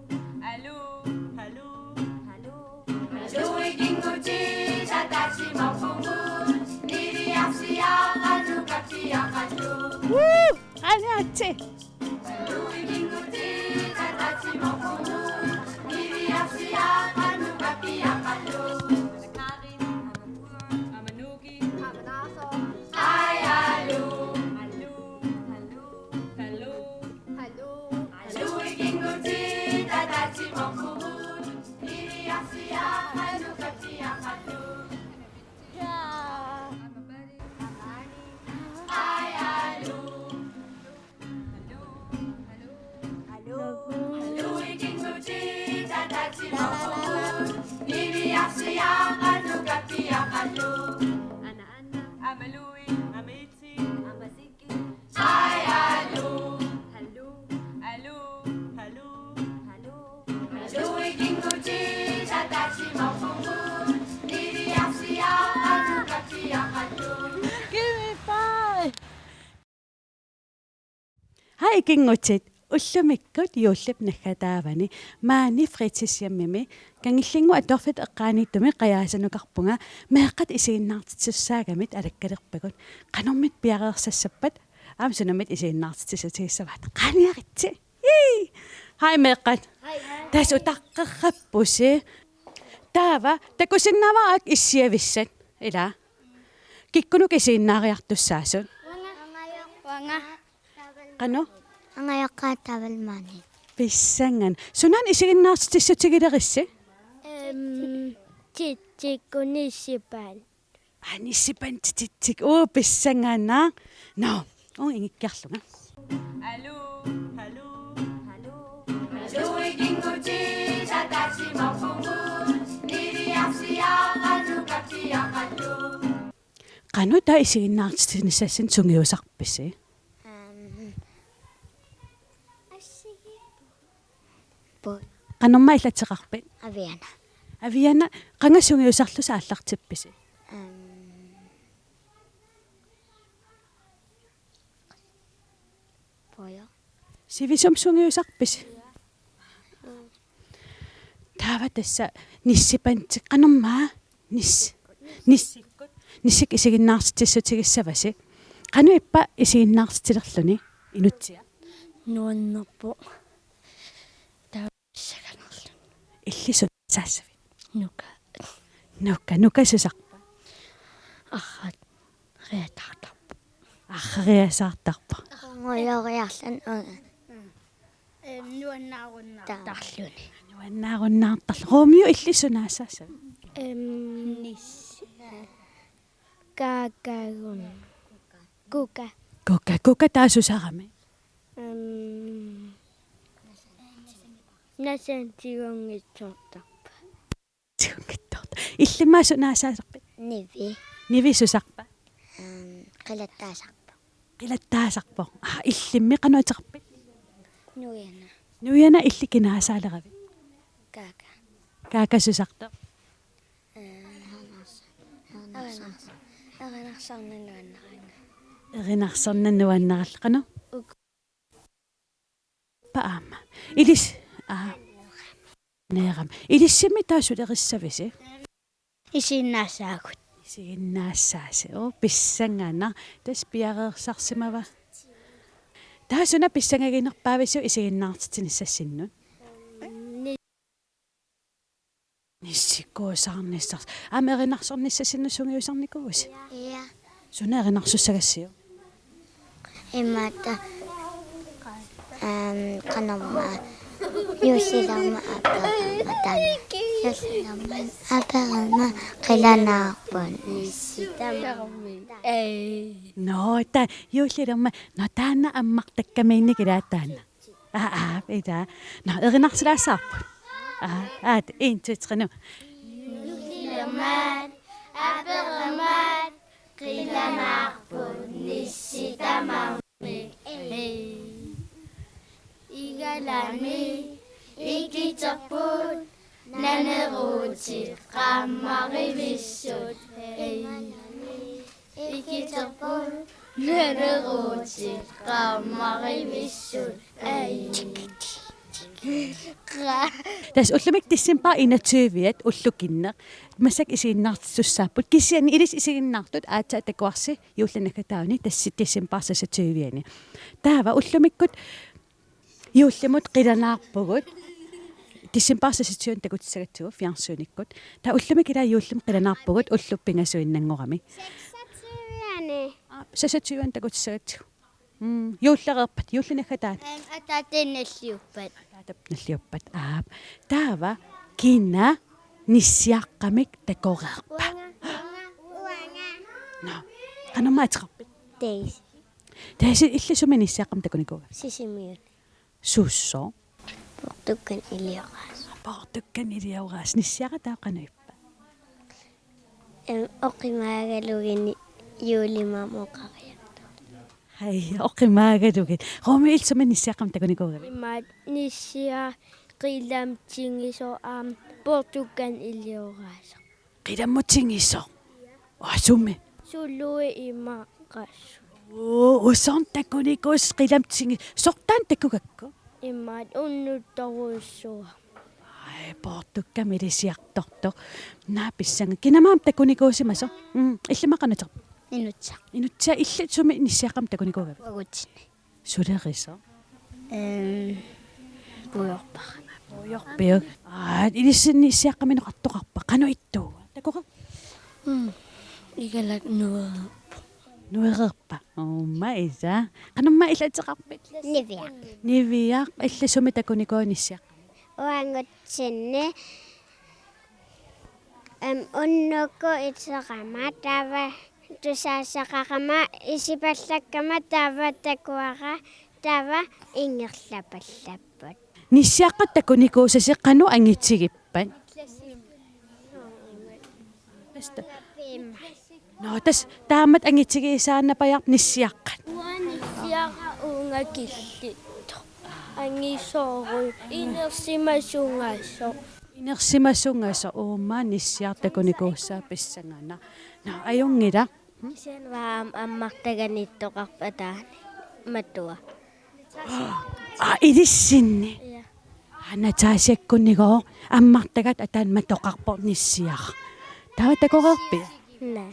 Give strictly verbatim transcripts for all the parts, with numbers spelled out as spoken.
Aluu, aluu, aluu. Aluu, ikinngutit ataasimarpugut, niviarsiaq qanoq appiaqarlugu. Woo! Aniatsi. Aluu, ikinngutit ataasimarpugut, niviarsiaq qanoq appiaqarlugu. Amanuk. Amanuk. Amanaasoq. Ai, aluu. Aluu, aluu, aluu. Aluu. Aluu, ikinngutit ataasimarpugut, niviarsiaq qanoq appiaqarlugu. Jaa. Ai, aluu. Aluu, ikinngutit ataasimarpugut, niviarsiaq qanoq appiaqarlugu. Ana, ana. Amalui, amitsi, amasiki. Ai, aluu. Aluu, aluu, aluu. Aluu. Aluu, ikinngutit ataasimarpugut, niviarsiaq qanoq appiaqarlugu. Give me five. Hej ikinngutit, ullumikkut juullip naggataavani maani fritidshjemmimi Kangillinnguup Atorfissap eqqaaniittumi qajaasanukarpunga, meeqqat isiginnaartitsissaagamik alakkalerpagut. Qanormita piareersassappat, aamma sunaaffa isiginnaartitsissutigissavaat. Qaaniaritsi. Jii! Hej meeqqat. Hej. Tassa utaqqerrappusi. Taava, takusinnaavara aak issiavissat. Ilaa. Kikkunuku isiginnaariartussaasut? Uanga. Qanoq? Angajoqqaat Tavalmaanit. Pissanganaq. Sunaana isiginnaartitsissutigilerissi? Em, Titsikkut Nissipaan. Aa, Nissipaan Titsik. Uu, pissanganaq. Nå, uunga ingikkiarlunga. Aluu, aluu, aluu. Aluu, ikinngutit ataasimarpugut, niviarsiaq qanoq appiaqarlugu. Qanoq taava isiginnaartitsinissassinnik sungiusarpisi? Aam. Poi. Qanormaa illatseqarpit? Aviana. Aviana, qanga sungiusarlusi aallartippisi? Aam. Pojo. Sivisumik sungiusarpisi? Taava tassa Nissipaan Titsik, qanormaa? Nis-, nis-, Nissikkut isiginnaartitsissutigissavasi. Qanoq ippa isiginnaartitsilerluni inutsiaq? Nuannerpoq. Taava pissanganarluni. Illit sunaassaavit? Nuka. Nuka, Nuka susarpa? Arrariasaartarpoq. Arrariasaartarpoq. Anguloriarlan uunga. Em, nuannaarunnaartarluni. Nuannaarunnaartarluni. Romeo, illit sunaassaavit? Em, nis-, Kakagun. Kuka. Kuka, Kuka taava susarami? Em, nasani tigunngitsoortarpoq. Tigunngitsoortarpoq. Illimmi sunaassavarpit? Nivi. Nivi susarpa? Em, qilattaasarpoq. Qilattaasarpoq. Aa, illimmi qanoq ateqarpit? Nuiana. Nuiana, illit kinaassaaleravit? Kaka. Kaka susartoq? Ee, erinars-, erinars-, erinarsornaq nuannaraanga. Erinarsornaq nuannarallarpoq. Uk- Pa aamma. Ilis-, aa. Neeram. Ilissimmi taava sulerissavisi? Isiginnaassaagut. Isiginnaassaasi. Oo, pissanganaq. Tassa piareersarsimava? Taava suna pissangaginerpaavisiuk isiginnaartitsinissassinnut? Ni- Nissikkuusaarnissarsi. Aamma erinarsornissassinnut sungiusarnikuuisi? Ja. Suna erinarsussagassiuk? Imaattoq, aam, qanormaa, juullilermat aperama taanna. Juullilermat aperama qilanaarpoq nissi tamarmi. Ei. Nå, ta-, juullilermat, nå, taanna ammartakkamiinnik ilaa taanna. Aa, aa, ilaa. Nå, erinarsilaassavarput. Aa, aat, en, to, tre, nu. Juullilermat aperama qilanaarpoq nissi tamarmi. Igalami ikiterput naneruutit qammarivissut. Ikiterput naneruutit qammarivissut. Ai. Tassa ullumikkut decembarip enogtyve-at ullukinneq. Massakkut isiginnaartitsissaapput. Kisianni ilissi isiginnaartut aatsaat takuarsi juulli naggataani tassa decembarip seksogtyve-ani. Taava ullumikkut juullimut qilanaarpugut. Decembarip seksogtyve-ani takutissagatsigu fjernsynikkut. Taava ullumikkut ilaa juullimut qilanaarpugut ullut pingasuinnanngorami. Seksogtyve-ani. Aa, seksogtyve-ani takutissagatsigu. Mm, juullereerpat, juulli naggataani. Em, ataatat nalliuppat. Ataatat nalliuppat. Aap. Taava kina nissiaqqamik takoreerpa? Uanga, uanga, uanga. Nå. Qanormi ateqarpit? Daisy. Daisy, illit sumi nissiaqqamik takunikuugavit? Sisimiuni. Suussooq? Poortukkanik ilioraasoq. Poortukkanik ilioraasoq. Nissiara taava qanoq ippa? Em, oqimaagalugit juullimi oqariartortoq. Haj, oqimaagalugit. Rumi, illit sumi nissiaqqamik takunikuugavit? Imaat nissiaq qilammut tingisoq aamma poortukkanik ilioraasoq. Qilammut tingisoq? Aa, sumi? Sului imaat qassit. Oo, usoorn takunikuus qilammut tingi-, soorlu taanna takugakku? Imaat unnuttorujussuaq. Aj, poortukkamik ilisiartortoq. Naa pissanga. Kinamaamik takunikuusimasoq? Mm, illit qanoq ateqarpit? Inutsiaq. Inutsiaq, illit sumi nissiaqqamik takunikuugavit? Uagutsinni. Sulerisoq? Em, puigorpara. Puigorpiuk. Aa, ilissi nissiaqqaminoqartoqarpa? Qanoq ittuuva? Takoreerpa? Mm. Igalak nuereerpoq. Nuereerpa? Uuma isa. Qanormi illit ateqarpit? Niviaq. Niviaq, illit sumi takunikuuit nissiaqqamik? Uagutsinni. Em, unnukkut iterama, taava tusaaseqarama, isipallakkama, taava takuara, taava ingerlapallapput. Nissiaqqat takunikuusasi qanoq angitigippat? Tassa. Nå, tassa taamatut angitigisaannapajaarput nissiaqqat. Uanga nissiara uunga killittoq. Angisoorujuk inersimasungasoq. Inersimasungasoq, uuma nissiaq takunikuussaa pissanganaq. Nå, ajunngilaq. Kisianni uanga am-, ammartaganiittoqarpoq ataani matua. Aa, ilissinni? Ja. Aa, Natasiakkunnigoq ammartagaat ataani matoqarpoq nissiaq. Taava takoreerpit? Naa.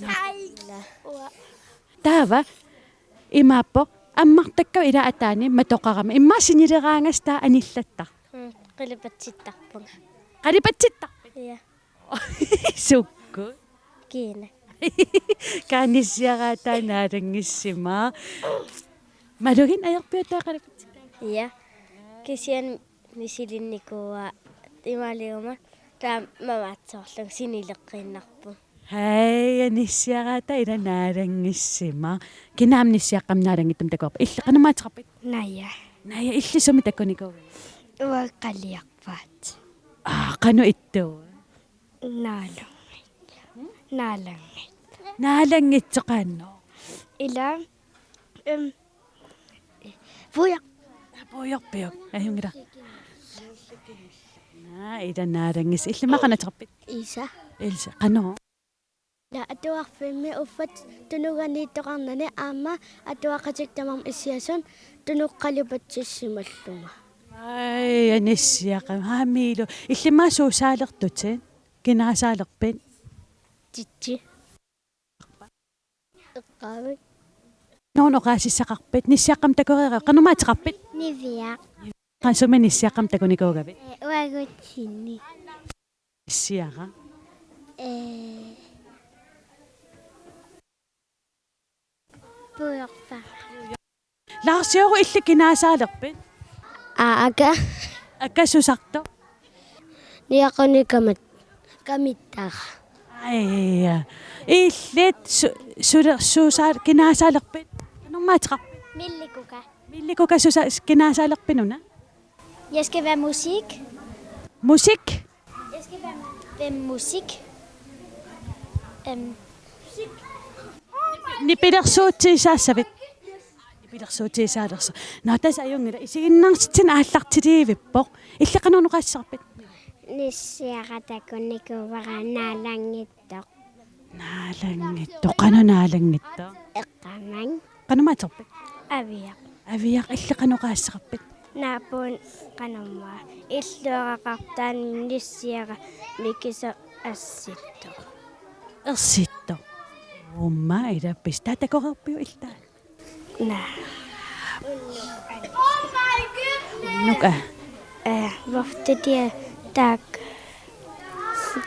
Naa. Taava imaappoq ammartakkavit ilaa ataani matoqarami. Immaqa sinileraangassi taava anillattarpit? Mm, qalipatsittarpunga. Qalipatsittarpit? Ja. Sukkut? Kiinaq. Kaa nissiaraat taava naalanngissimaaq. Malugit ajorpiuk taava qalipatsittagaa? Ja. Kisianni misilinnikuuara imaaliuma taava mamaatsoorlunga sinileqqiinnarpunga. Hej, nissiaraat taava ilaa naalanngissimaaq. Kinaamik nissiaqqamik naalanngittumi takuarpa? Illit qanormi ateqarpit? Naja. Naja, illit sumi takunikuugavit? Uanga qaliarpaat. Aa, qanoq ittuuva? Naalanngi-, naalanngi-. Naalanngittooq qanoq? Ilaa, em, puior-. Puiorpiuk? Ajunngilaq. Naa, ilaa naalanngiss-. Illit qanoq ateqarpit? Ilsa. Ilsa, qanoq? Ilaa atuarfimmi uffa tunuganiittoqarnani aamma atuaqatikka tamarmik issiasut tunukkut qalipatsissimallunga. Aj, nissiaqqamik. Aamma ilaa. Illit aamma suusaalertutit? Kinaasaalerpit? Titsi. Eqqaavik. Qanoq oqaasissaqarpit? Nissiaqqamik takoreeravit. Qanormi ateqarpit? Niviaq. Qaa, sumi nissiaqqamik takunikuugavit? Ee, uagutsinni. Nissiara? Ee, puiorpara. Laarsioruk, illit kinaasaalerpit? Aa, aka. Aka susartoq? Niaqqunik kamat-, kamittara. Aj. Illit su-, sule-, suusaa-, kinaasaalerpit? Qanormi ateqarpit? Millikuka. Millikuka susa-, kinaasaalerpit una? Jeg skal være musik. Musik? Jeg skal være, være musik. Øhm. Nipilersuutigisaassavit? Nipilersuutigisaalersoq. Nå, tassa ajunngilaq. Isiginnaartitsineq aallartiliivippoq. Illit qanoq oqaasissaqarpit? Nissiara takunikuuara naalanngitsoq. Naalanngitsoq. Qanoq naalanngitsoq? Eqqaamang. Qanormi ateqarpit? Aviaq. Aviaq, illit qanoq oqaasissaqarpit? Naapuun qanormaa. Illuaraqartaani nissiara mikisoq ersittoq. Ersittoq. Uumma ila pis taava takoreerpiuk iltaa? Naa. Nuka. Eh, voftedia tak.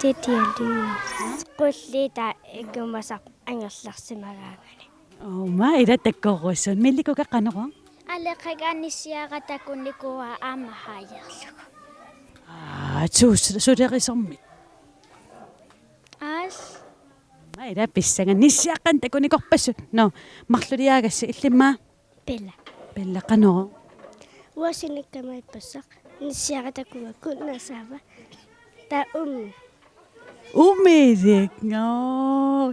Tedia lys. Qulliit taava ikumasarput angerlarsimagaangani. Uumma ila takorusunnga. Milikuka qanoq? Aleqaga nissiara takunikuuaa aamma haajerlugu. Aa, suus-, sulerisormit. Aas. Uumma ila pissanganaq nissiaqqat takunikorpassuit. Nå, marluliaagassi illimmi. Pilla. Pilla qanoq? Uanga sinikkamaippassaaq nissiara takuakku nasaava. Taava uumi. Umilik. Nå,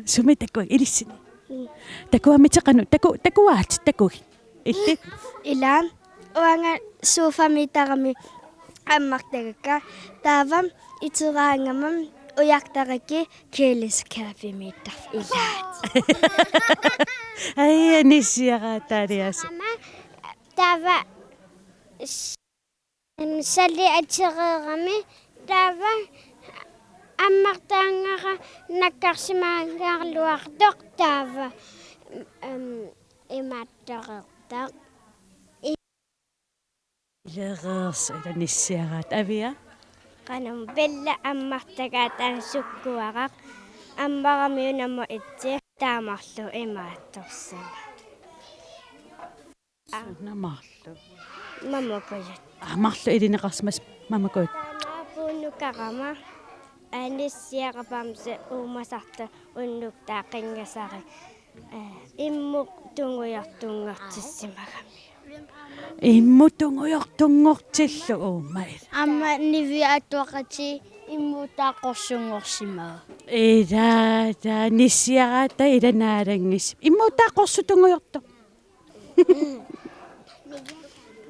sumi takuat ilissinnit? Mm. Takuammitit qanoq, taku-, takuaat, takugit. Illit? Ila, uanga sofamiittarami ammartagakka. Taava iteraangama ujartarakku køleskabimiittarfik ilaat. Ai, nissiara taalias. Aamma, taava s-, sali atereerami, taava ammartaangara nakkarsimagaluartoq taava, em, imaattoreertoq. Ilereersoq ila nissiaraat Avia. Qanoq Pilla ammartagaat taanna sukkuaraq. Ammarami unamut itsi taava marluk imaattorsimavoq. Suna marluk? Mamakujut. Aa, marluk ilineqarsimasut mamakujut. Taava naapuunnukarama. Anissiarapamsi uumasarta unnuk taava qinngasari. Eh, immut tungujortunngortissimagami. Immut tungujortunngortillugu uumma ila. Aamma Nivea atuaqatii immut taava qorsunngorsimavoq. Ila, ila, nissiaraat taava ila naalanngiss. Immut taava qorsuk tungujortoq.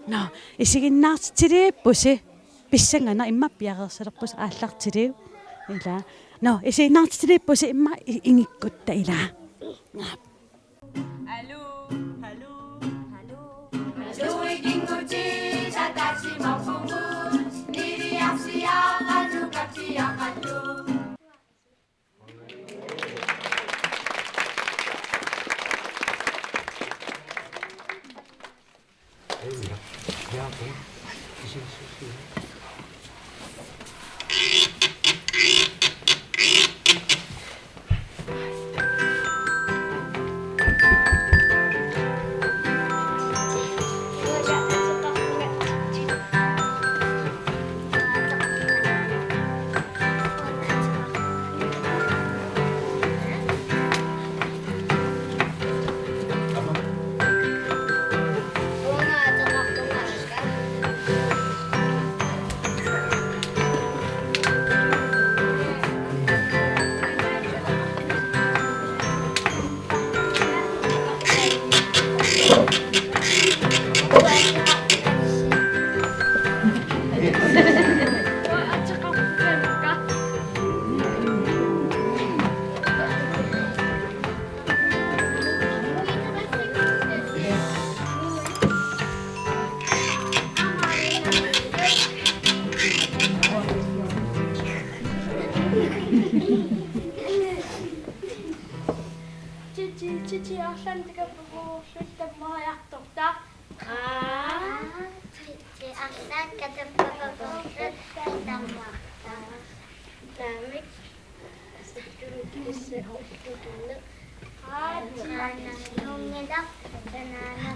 Nå, isiginnaartitiliippusi. Pissanganaq immaqa piareersalerpusi aallartiliuk. Ila. Nå, isiginnaartitiliippusi immaqa i-, ingikkutta ila. Aluu, aluu, aluu. Aluu, ikinguti, tatasi maufungu, niliasiaqatu, katiaqatu. Titi, Titi, arlaannik tikappaguulluta tammariartorta. Qaa. Titi, arlaannik katappaguulluta tammarta. Taamik. Sittunik kissa ullutunneq. Qaa. Qaana nungilaq, tanaana.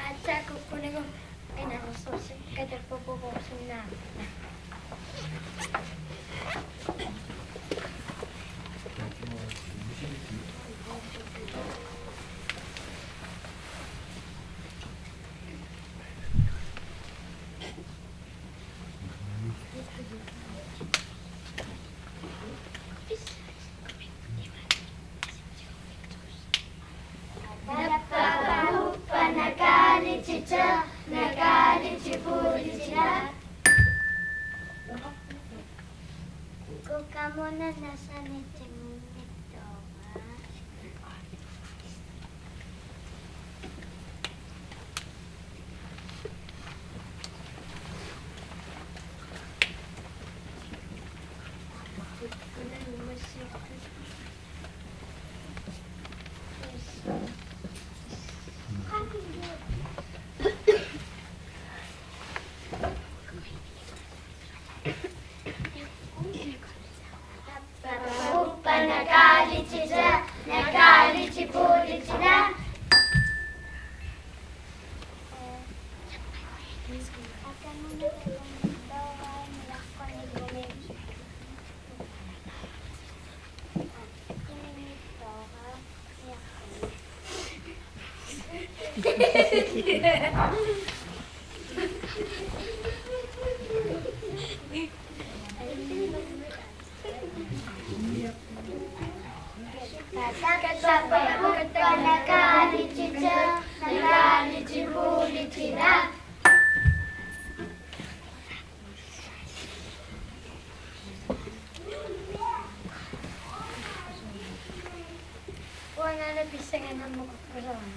Aatsaat kukkunagu inarusorsi katappapugut sinna. Nappaappa huppa nakaalititseq, nakaalitipulitila. Kukamuna nasani timunngitsoora. Huppa nakaalititseq, nakaalitipulitila. Uanga una pissanganarmukukkusarama.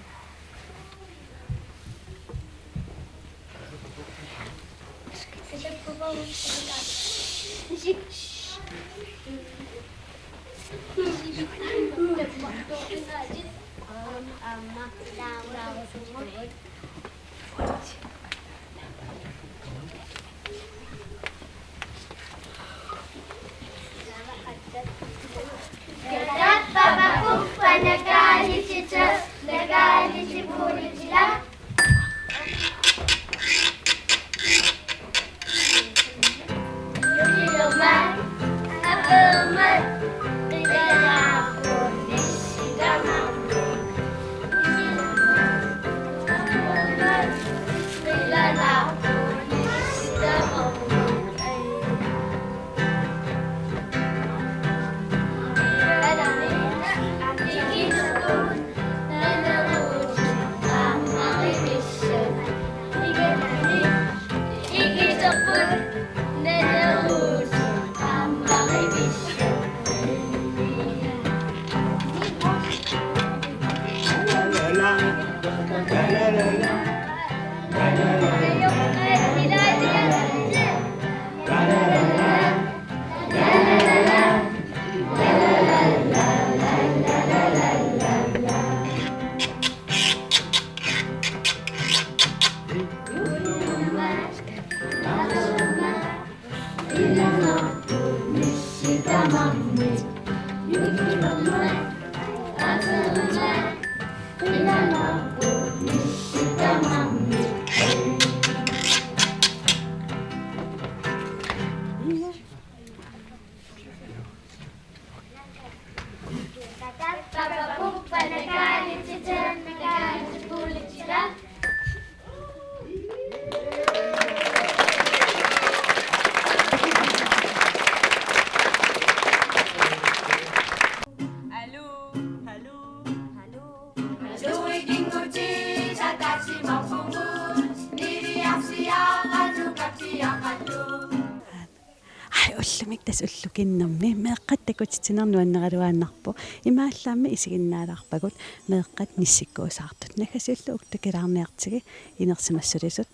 Ai, ullumi tassa ullukinnermi meeqqat takutitsineq nuanneraluaannarpoq. Imaallaammi isiginnaalarpagut meeqqat nissikkuusaartut. Naggasiullu uku takilaarniartigit inersimassulisut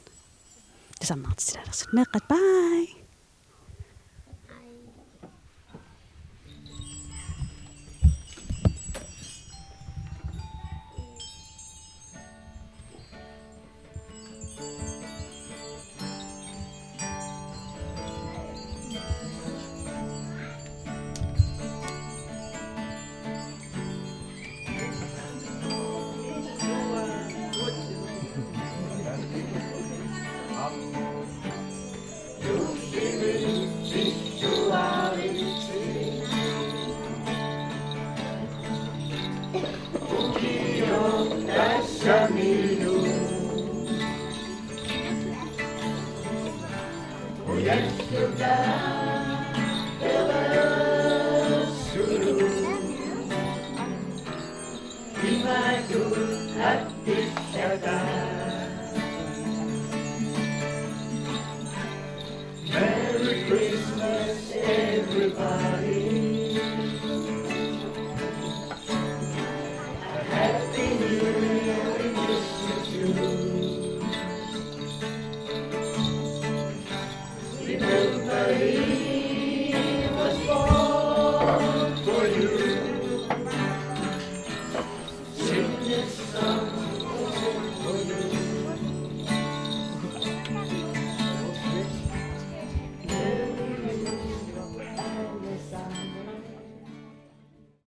tusarnaartitsilaalersugut. Meeqqat, bye!